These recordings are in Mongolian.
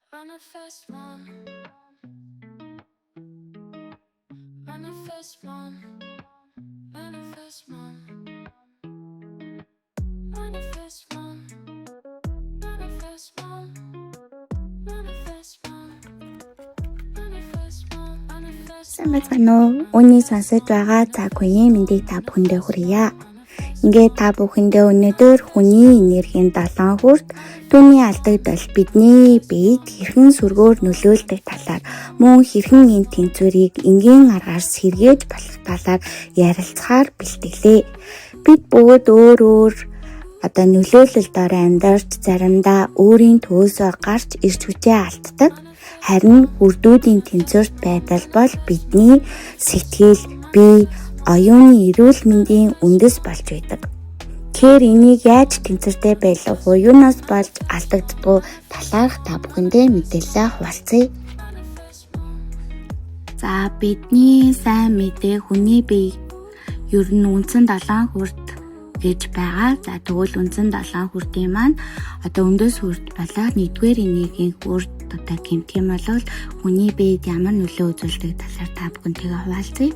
Manifest mom. Manifest mom. Manifest mom. Manifest mom. Manifest mom. Manifest mom. Manifest mom. Manifest Сайн байцгаана уу? Үүнийг сонсож байгаа цаг үеийн мэндийг та бүхэндээ хүргье. Ингээд та бүхэндээ өнөөдөр хүний энергийн 7 хүрт түүний алдагдал бидний биед хэрхэн сөргөөр нөлөөлдөг талаар мөн хэрхэн энэ тэнцвэрийг энгийн аргаар сэргээж болох талаар ярилцахаар бэлтгэлээ. Бид бүгд өөр өөр одоо нөлөөлөл дор амьдарч заримдаа өөрийн төөсөө гарч ирч хүчээ алддаг. Харин үрдүүдийн тэнцвэрт байдал бол бидний сэтгэл, бие, оюуны эрүүл мэндийн үндэс болж байдаг. Тэгэхээр энийг яаж тэнцвэртэй байлгах вэ? Юунаас болж алдагддгүй талаарх та бүхэндээ мэдээлэл хуваалцъя. За, бидний сайн мэдээ хүний бие ер нь үндсэн 7 хүрд гэж байгаа. За, тэгвэл үндсэн 7 хүрдийн маань одоо өндөс хүрд болоод нэгдүгээр энергийн хүрд одоо гэмтэх юм бол хүний биед ямар нөлөө үзүүлдэг талаар та бүхэнтэйгээ хуваалцъя.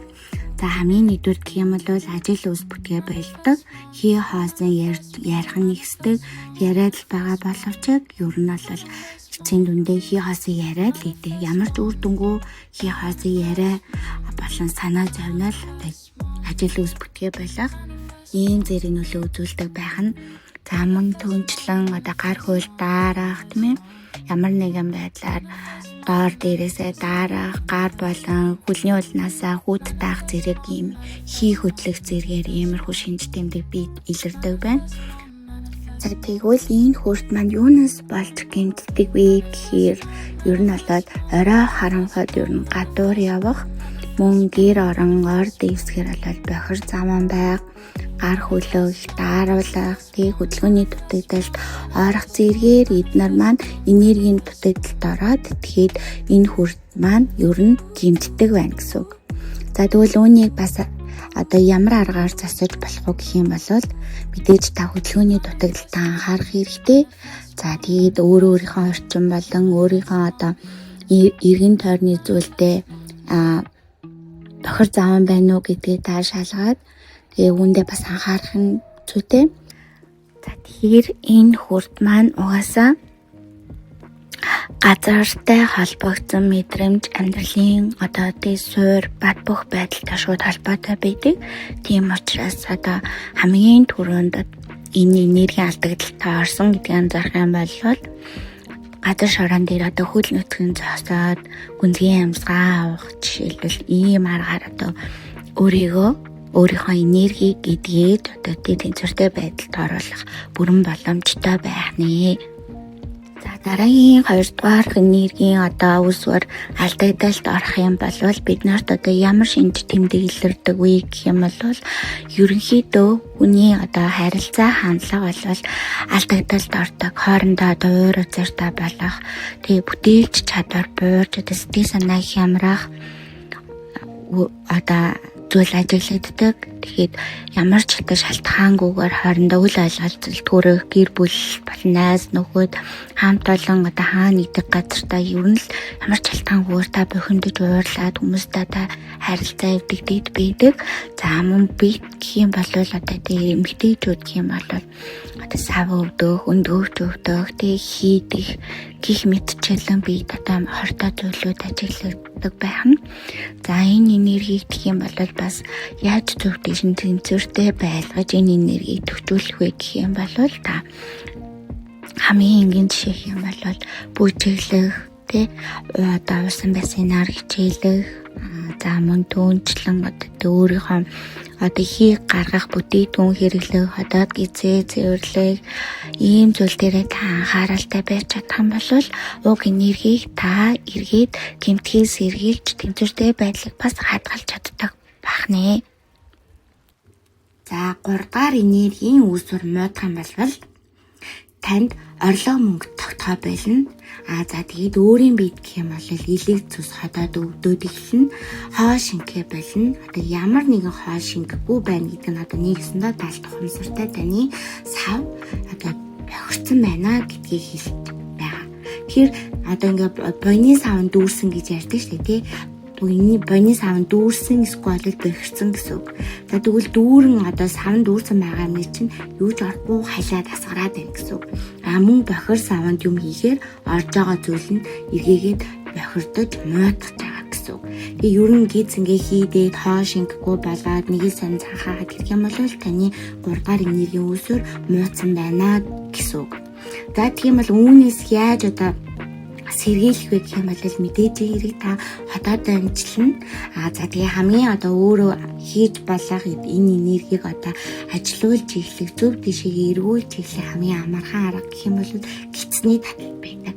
За, хамгийн нэгдүгээр гэх юм бол ажил үйлс бүтгээ болдог, хий хоосон ярих нь ихсдэг, яриад л байгаа боловч ер нь бол эцсийн дүндээ хий хоосон яриад л идэг. Ямар ч үр дүнгүй хий хоосон яриа болон санаа зовнил одоо ажил үйлс бүтгээ болох ийм зэрэг нөлөө үзүүлдэг байх нь. За, мөн түнчлэн одоо гар хөл дараах, тийм ээ, ямар нэгэн байдлаар доор дээрээсээ дараах, гар болон хөлний улнаасаа хүүд таах зэрэг ийм хий хөдлөх зэрэгээр иймэрхүү шинж тэмдэг бид илэрдэг байна. За, тэгвэл энэ хөрт маань юунаас болж гэмтдэг вэ гэхээр ер нь болоод орой харанхуйд ер нь гадуур явах, мөн гэр орон ор дэвсгэр болоод бохир заман байг, гар хөлөө их дааруулах, тэг хөдөлгөөний дутагдалд орох зэрэгээр эднэр маань энергийн дутагдалд ороод тэгэхэд энэ хүрд маань ер нь гэмтдэг байна гэсэн үг. За, тэгвэл үүнийг бас одоо ямар аргаар засаж болох вэ гэх юм бол мэдээж та хөдөлгөөний дутагдaltaд анхаарах хэрэгтэй. За, тэгээд өөр өөрийнхөө орчин болон өөрийнхөө одоо эргэн тойрны зүйлдээ бохир заван байна уу гэдгийг та шалгаад тэгээ үүндээ бас анхаарах нь зүйтэй. За, тэгэхээр энэ хүрд маань угаасаа газартай холбогдсон мэдрэмж, амьдралын одоо тий суур бат бөх байдалтай шууд холбоотой байдаг. Тийм учраас одоо хамгийн түрүүнд энэ энергийн алдагдaltaй орсон гэдгийг анзаарах юм бол газар шорон дээр одоо хөл нүтгэн зогсоод гүнзгий амьсгаа авах, жишээлбэл ийм аргаар одоо өөрийгөө, өөрийнхөө энергийг гэдгээд одоо тий тэнцвэртэй байдалд оруулах бүрэн боломжтой байх нэ. За, дараагийн хоёрдугаар энергийн одоо үүсвэр алдагдалд орох юм бол бид нарт одоо ямар шинж тэмдэг илэрдэг вэ гэх юм бол ерөнхийдөө хүний одоо харилцаа хандлага бол алдагдалд ордог, хоорондоо одоо уур үзэртэй болох, тэгээ бүтээлч чадвар буурч, одоо сэтгэл санаа хямрах одоо зүйл ажиглагддаг. Тэгэхээр ямар ч одоо шалтгаангүйгээр хоорондоо үл ойлголцол төрөх, гэр бүл болон найз нөхөд, хамт олон одоо хаана нэгдэг газартаа ер нь л ямар ч шалтгаангүйгээр та бухимдаж уурлаад хүмүүстэй та харилцаа эвдэгдээд байдаг. За, мөн би гэх юм бол одоо тэр эмэгтэйчүүд гэх юм бол одоо сав өвдөх, өндгөвч өвдөх, тэг хийдэх гих мэтчлэн бид одоо хортой зүйлүүд ажиглагддаг байх нь. За, энэ энергийг гэх юм бол бас яаж зөв тийш тэнцвэртэй байлгаж энэ энергийг төвчүүлэх вэ гэх юм бол та хамгийн энгийн жишээ гэх юм бол бүжиглэх, тэ, одоо уусан бассейнаар хичээлэх, за мөн түнчлэн одоо өөрийнхөө одоо хийг гаргах бүтээгдэхүүн хэрэглэх, хотод гизээ цэвэрлэх ийм зүйл дээрээ та анхааралтай байж чадах юм бол уг энергийг та эргээд гэмтгий сэргийлж тэнцвэртэй байдлыг бас хадгалж чаддаг байх нэ. За, 3 дахь энергийн үүсвэр муудах юм бол танд орлого мөнгө тогтхой болно. А за, тэгээд өөрийн биед гэх юм бол элэг цус ходоод өвдөөд эхэлнэ. Хоо шинхээ болно. Одоо ямар нэгэн хоо шингэхгүй байна гэдэг нь одоо нэгсэндээ талт ухамсартай таны сав одоо бохирцсон байна гэдгийг хэлж байгаа. Тэгэхээр одоо ингээ буяны савн дүүрсэн гэж ярьдаг шүү дээ, тий. Буяны савн дүүрсэн эсвэл бохирцсон гэсэн үг. За тэгвэл дүүрэн одоо савн дүүрсэн байгаа юм чинь юу ч орохгүй халиад асгараад байна гэсэн үг. А мөн бохир савнд юм хийхээр орж байгаа зүйл нь эргээгээд бохирдож муутгаж байгаа гэсэн үг. Тэгээ ер нь гиз ингээ хийдээд хоо шингэхгүй болоод нэг л сонь цанхаагаад гэх юм бол таны 3 дугаар энергийн үүсвэр муутсан байна гэсэн үг. За тийм бол үүнээс яаж одоо сэргийлэх вэ гэх юм бол мэдээж хэрэг та хотоод амжилна. А за тэгээ хамгийн одоо өөрөө хийж болох энэ энергийг одоо ажилуулж эхлэх, зөв тишээгээ эргүүлж эхлэх хамгийн амархан арга гэх юм бол гидсний таталт байдаг.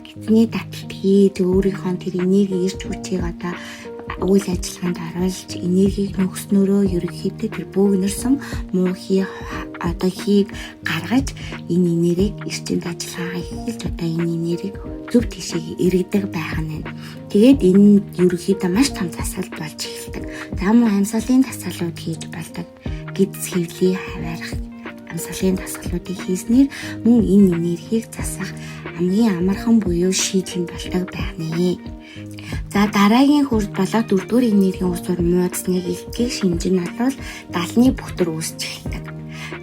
Гидсний таталт хийж өөрийнхөө тэр энерги эрч хүчийг одоо үйл ажиллагаанд оруулж энергийг нөхснөрөө ерөнхийдөө тэр бөөгнөрсөн муу хий одоо хийг гаргаж энэ энергийг эрчимд ажиллагаагаа эхэлж одоо энэ энергийг зөв тийшээ эргэдэг байх нь. Тэгээд энэ ерөнхийдөө маш том засал болж эхэлдэг. За мөн амьсгалын дасгалууд хийж болдог. Гидс хэвлий хаваарах амьсгалын дасгалуудыг хийснээр мөн энэ энергийг засах хамгийн амархан буюу шийдэл нь болдог байх нэ. За дараагийн хүрд болоод дөрөвдүгээр энергийн үүсвэр муудсныг илтгэх шинж нь бол далны бөхтөр үүсч эхэлдэг.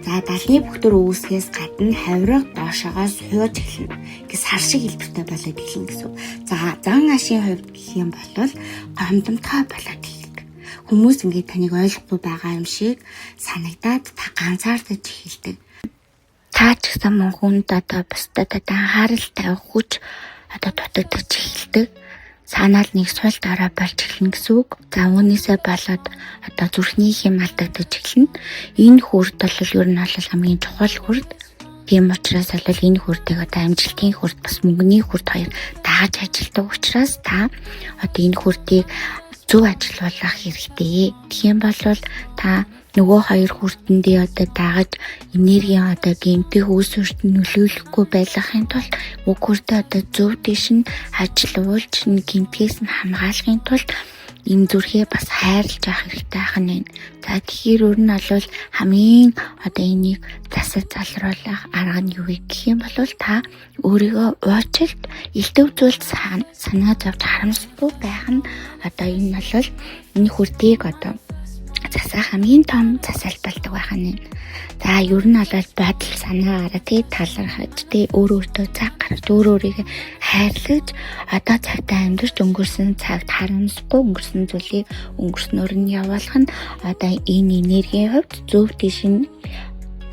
За далны бөхтөр үүсгэхээс гадна хавирга доошоогоо сууж эхэлнэ. Ингээ сар шиг хэлбэртэй болоод эхэлнэ гэсэн үг. За зан ашийн хувьд гэх юм бол гомдомтой болоод эхэлдэг. Хүмүүс ингээд таныг ойлгохгүй байгаа юм шиг санагдаад та ганцаардаж эхэлдэг. Та ч гэсэн мөн хүнд одоо бусдад одоо анхаарал тавих хүч одоо дутагдаж эхэлдэг. Санаал нэг сул дорой болж эхэлнэ гэсэн үг. За үүнээсээ болоод одоо зүрхний хэм алдагдаж эхэлнэ. Энэ хүрд бол ер нь бол хамгийн чухал хүрд. Тийм учраас бол энэ хүрдийг одоо амжилтын хүрд бас мөнгөний хүрд хоёр дагаж ажилладаг учраас та одоо энэ хүрдийг зөв ажилуулах хэрэгтэй. Тэгэх юм бол та нөгөө хоёр хүрдэндээ одоо дагаж энергийн одоо гэмтэх үүсвэрт нөлөөлөхгүй байлгахын тулд уг хүрдээ одоо зөв дэш нь ажилуулж гэмтгэхээс нь хамгаалахын тулд энэ зүрхээ бас хайрлаж явах хэрэгтэй байх нь. За тэгэхээр өөр нь бол хамгийн одоо энийг засаж залруулах арга нь юу вэ гэх юм бол та өөрийгөө уучлалт, элдв зүйлд санаа зовж харамсахгүй байх нь одоо энэ бол энэ хүрдийг одоо засах хамгийн том засал болдог байх нь. За ер нь бол бодол санаагаараа тий талархаж тий өөр өөртөө цаг гаргаж өөр өөрийгөө хайрлаж одоо цагтаа амьдарч өнгөрсөн цагт харамсахгүй өнгөрсөн зүйлийг өнгөрснөөр нь явуулах нь одоо энэ энергийн хувьд зөв тийш нь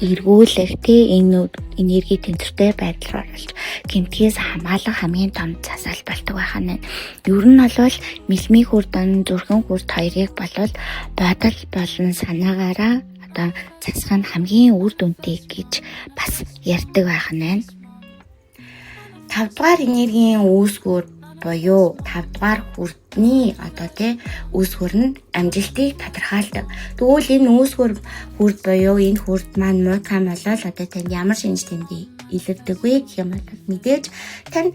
эргүүлэх тий энэ энерги тэнцвэртэй байдал руу оруулж гэмтгэхээс хамгаалах хамгийн том засал болдог байх нь. Ер нь бол мэлмийн хүрд, зүрхэн хүрд хоёрыг болвол бодол болон санаагаараа одоо засах нь хамгийн үр дүнтэй гэж бас ярьдаг байх нь. 5 дугаар энергийн үүсгүүр буюу 5 дугаар хүрдний одоо тий үүсгүр нь амжилтыг тодорхойлдог. Тэгвэл энэ үүсгүр хүрд буюу энэ хүрд маань муутгай болол одоо танд ямар шинж тэмдэг илэрдэг вэ гэх юм бол мэдээж тань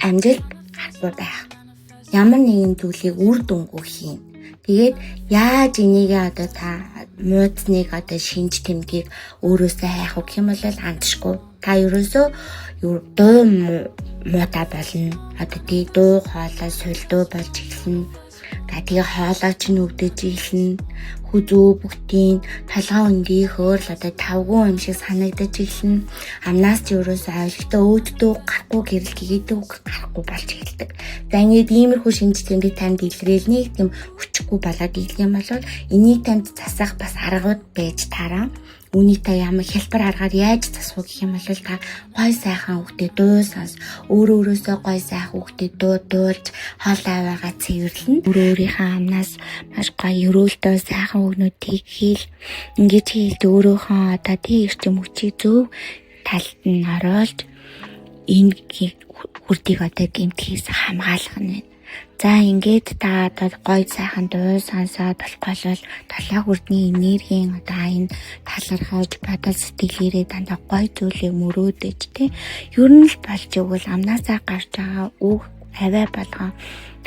амжилт харахгүй байх. Ямар нэгэн зүйлийг үр дүнгүй хийн. Тэгээд яаж энийг одоо та муудсныг одоо шинж тэмдгийг өөрөөсөө хайх вэ гэх юм бол андшгүй. Та ерөөсөө дуу муутай болно. Одоо тий дуу хоолой сулдуу болж эхэлнэ. За тэгээ хоолой чинь өвдөж эхэлнэ. Хүзүү бүгдийн толгой өндийхөөр л одоо тавгүй юм шиг санагдаж эхэлнэ. Амнаас ч ерөөсөө ойлгохтой өөддөө гарахгүй гэрэл гэгээдэг гарахгүй болж эхэлдэг. За ингээд иймэрхүү шинж тэмдэг танд илрээл нэг тийм хүчгүй болоод ирэх юм бол энийг танд засах бас аргууд байж таараа. Үүнийг та ямар хялбар аргаар яаж засах вэ гэх юм бол та гой сайхан үгтэй дуу сонс, өөр өөрөөсөө гой сайхан үгтэй дуу дуулж хоол аваагаа цэвэрлэн, өөр өөрийнхөө амнаас маш гоё ерөөлтөө сайхан үгнүүдийг хийл, ингэж хийлд өөрөөхөө одоо тий эрчим хүчийг зөв талд нь оруулж энэ хүрдийг одоо гэмтгэхээс хамгаалах нь байна. За ингээд та одоо гоё сайхан дуу сонсоод болохгүй бол толгой хүрдний энергийн одоо энэ талархаж бодол сэтгэлээрээ дандаа гоё зүйлийг мөрөөдөж тий ер нь л болж игэл амнаасаа гарч байгаа үг авиа болгон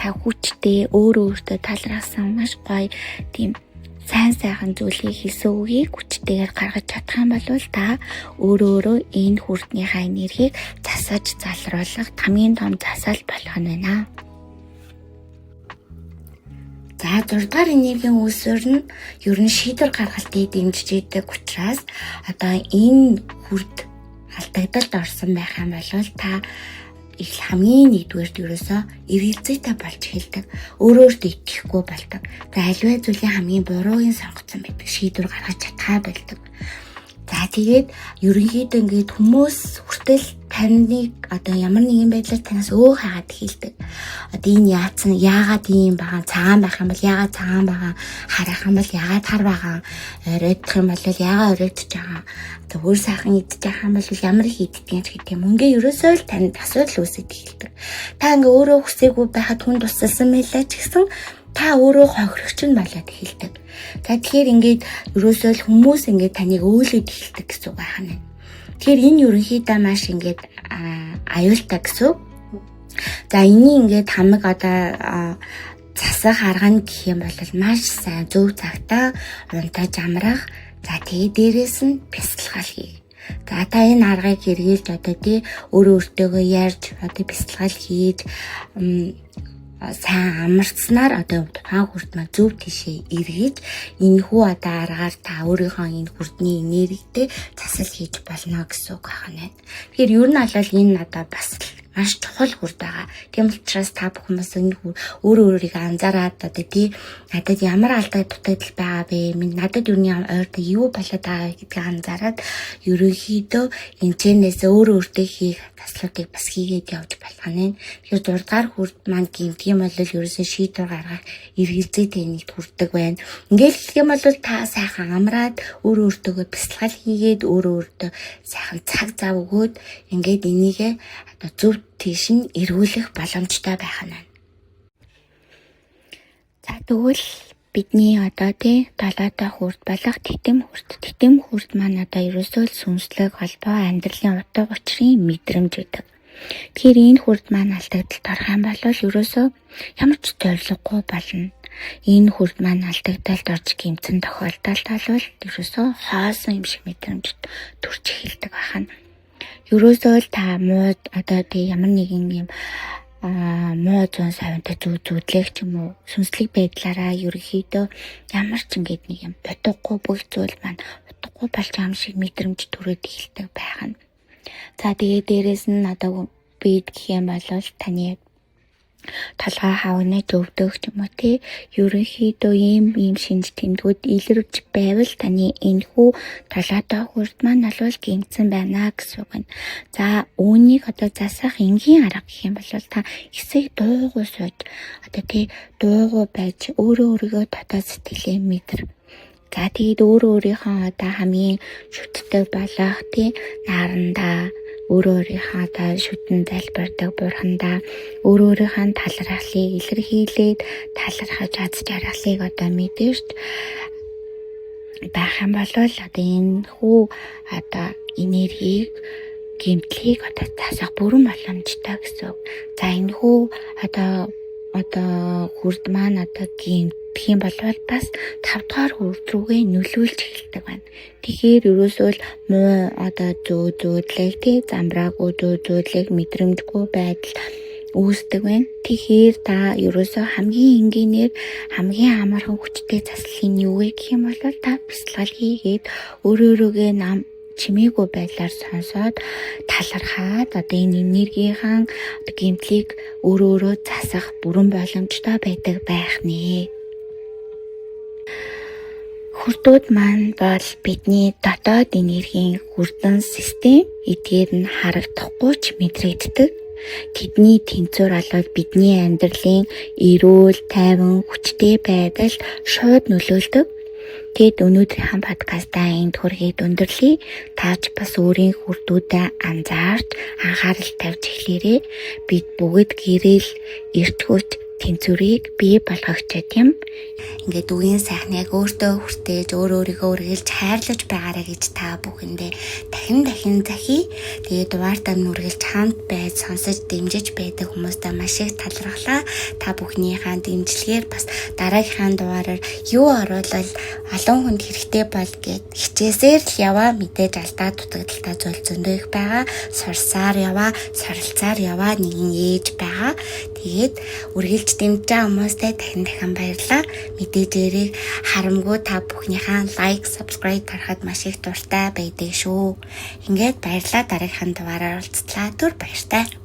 та хүчтэй өөрөө өөртөө талархсан маш гоё тийм Сайн сайхан зүйлийг хэлсэн үгийг хүчтэйгээр гаргаж чадах юм бол та өөрөө өөрөө энэ хүрднийхаа энергийг засаж залруулах хамгийн том засал болох нь байна. За 6 дугаар энергийн үүсвэр нь ер нь шийдвэр гаргалтыг дэмжиж идэг учраас одоо энэ хүрд алдагдалд орсон байх юм бол та их хамгийн нэгдүгээрт ерөөсөө эргэлзээтэй болж эхэлдэг. Өөрөө өөртөө итгэхгүй болдог. Тэгээ аливаа зүйлийн хамгийн буруугийн сонгоцсон байдаг. Шийдвэр гаргаж чадхаа болдог. За тэгээд ерөнхийдөө ингээд хүмүүс хүртэл таныг одоо ямар нэгэн байдлаар танаас өө хайгаад хэлдэг. Одоо энэ яатсан, яагаад ийм байгаа, цагаан байх юм бол яагаад цагаан байгаа, харах юм бол яагаад хар байгаа, оройтох юм бол яагаад оройтож байгаа. Одоо өөр сайхан идэж байгаа юм бол ямар их иддэг юм ч гэдэг юм. Ингээ ерөөсөө л танд асуудал үүсэж эхэлдэг. Та ингээ өөрөө хүсээгүй байхад хүн тусалсан байлаа ч гэсэн та өөрөө хохирогч нь болоод эхэлдэг. За тэгэхээр ингээд ерөөсөө л хүмүүс ингээд таныг өөлөд эхэлдэг гэсэн үг байх нь. Тэгэхээр энэ ерөнхийдөө маш ингээд аюултай гэсэн үг. За энэний ингээд хамаг одоо засах арга нь гэх юм бол маш сайн зөв цагтаа унтаж амрах. За тэгээ дээрэс нь бясалгал хийх. За та энэ аргыг хэрэгжилж одоо тий өөрөө өөртөөгөө ярьж одоо бясалгал хийж сайн амарцсанаар одоо тухайн хүрд маань зөв тийшээ эргэж энэхүү одоо аргаар та өөрийнхөө энэ хүрдний энергитэй засал хийж болно гэсэн үг байна. Тэгэхээр ер нь бол энэ одоо бас маш чухал хүрд байгаа. Тийм учраас та бүхэн бас энэ өөрөө өөрийгөө анзаараад одоо тий надад ямар алдаа дутагдал байгаа бэ? Минь надад юуны ойртой юу болоод байгаа гэдгийг анзаараад ерөнхийдөө энэчнээс өөрөө өөртөө хийх заслуудыг бас хийгээд явж болох нь. Тэгэхээр 6 дугаар хүрд маань гэмтэх юм бол ерөөсөө шийдвэр гаргах эргэлзээ тэнийгт хүрдэг байна. Ингээл хэлэх юм бол та сайхан амраад өөрөө өөртөөгөө бясалгал хийгээд өөрөө өөртөө сайхан цаг зав өгөөд ингээд энийгээ одоо зөв тийш нь эргүүлэх боломжтой байх нь байна. За тэгвэл бидний одоо тий долоотой хүрд болох тэтэм хүрд. Тэтэм хүрд маань одоо ерөөсөө л сүнслэг холбоо амьдралын утга учирын мэдрэмж гэдэг. Тэгэхээр энэ хүрд маань алдагдалд орох юм бол ерөөсөө ямар ч зорилгогүй болно. Энэ хүрд маань алдагдалд орж гэмтсэн тохиолдолд бол ерөөсөө хоосон юм шиг мэдрэмж төрж эхэлдэг байна. Ерөөсөө л та муу одоо тий ямар нэгэн юм муу зүүн савнтай зүү зүүдлэх ч юм уу сүнслэг байдлаараа ерөнхийдөө ямар ч ингээд нэг юм утгагүй бүх зүйл маань утгагүй болж байгаа юм шиг мэдрэмж төрөөд эхэлдэг байх нь. За тэгээ дээрэс нь одоо бид гэх юм бол таны толгой хавнаж өвдөх ч юм уу тий ерөнхийдөө ийм ийм шинж тэмдгүүд илэрч байвал таны энэхүү толгойтой хүрд маань бол гэмтсэн байна гэсэн үг байна. За үүнийг одоо засах энгийн арга гэх юм бол та хэсэг дуугүй сууж одоо тий дуугүй байж өөрөө өөрийгөө дотоод сэтгэлээ мэдэр. За тэгээд өөрөө өөрийнхөө одоо хамгийн шүтдэг болох тий нарандаа өөрөө өөрийнхөө одоо шүтэн залбирдаг бурхандаа өөрөө өөрийнхөө талархлыг илэрхийлээд талархаж аз жаргалыг одоо мэдэрч байх юм бол одоо энэ хүү одоо энергийг гэмтлийг одоо засах бүрэн боломжтой гэсэн үг. За энэ хүү одоо хүрд маань одоо гэмтэх юм бол бас 5 дугаар хүрд рүүгээ нөлөөлж эхэлдэг байна. Тэгэхээр ерөөсөө л муу одоо зөө зөөдлөг тий замбраагүй зөө зөөдлөг мэдрэмжгүй байдал үүсдэг байна. Тэгэхээр та ерөөсөө хамгийн энгийнээр хамгийн амархан хүчтэй заслах нь юу вэ гэх юм бол та бясалгал хийгээд өөрөө өөрийгөө нам чимээгүй байдлаар сонсоод талархаад одоо энэ энергийнхаа одоо гэмтлийг өөрөө өөрөө засах бүрэн боломжтой байдаг байх нэ. Хүрдүүд маань бол бидний дотоод энергийн хүрдэн систем, эдгээр нь харагдахгүй ч мэдрэгддэг. Тэдний тэнцвэр болоод бидний амьдралын эрүүл, тайван, хүчтэй байдалд шууд нөлөөлдөг. Тэгэд өнөөдрийнхөө подкастаа энд хүргээд өндөрлөе. Таач бас өөрийн хүрдүүдэд анзаарч анхаарал тавьж эхлээрэй. Бид бүгд гэрэл, эрт хүч, Тэнцвэрийг бий болгогч юм. Ингээд үгийн сайхныг өөртөө хүртээж, өөр өөрийгөө үргэлж хайрлаж байгаарай гэж та бүхэндээ дахин дахин захий. Тэгээд дугаартаа минь үргэлж хамт байж сонсож дэмжиж байдаг хүмүүстээ маш их талархлаа. Та бүхнийхээ дэмжлэгээр бас дараагийнхаа дугаараар юу оруулал олон хүнд хэрэгтэй бол гэд хичээсээр л яваа. Мэдээж алдаа дутагдалтай зүйл зөндөө их байгаа. Сурсаар яваа, суралцаар яваа нэгэн ээж байгаа. Тэгээд үргэлж дэмжиж байгаа хүмүүстээ дахин дахин баярлалаа. Мэдээж эрийг харамгүй та бүхнийхээ like, subscribe дарахад маш их дуртай байдаг шүү. Ингээд баярлалаа, дараагийнхаа дугаараар уулзлаа. Түр баяртай.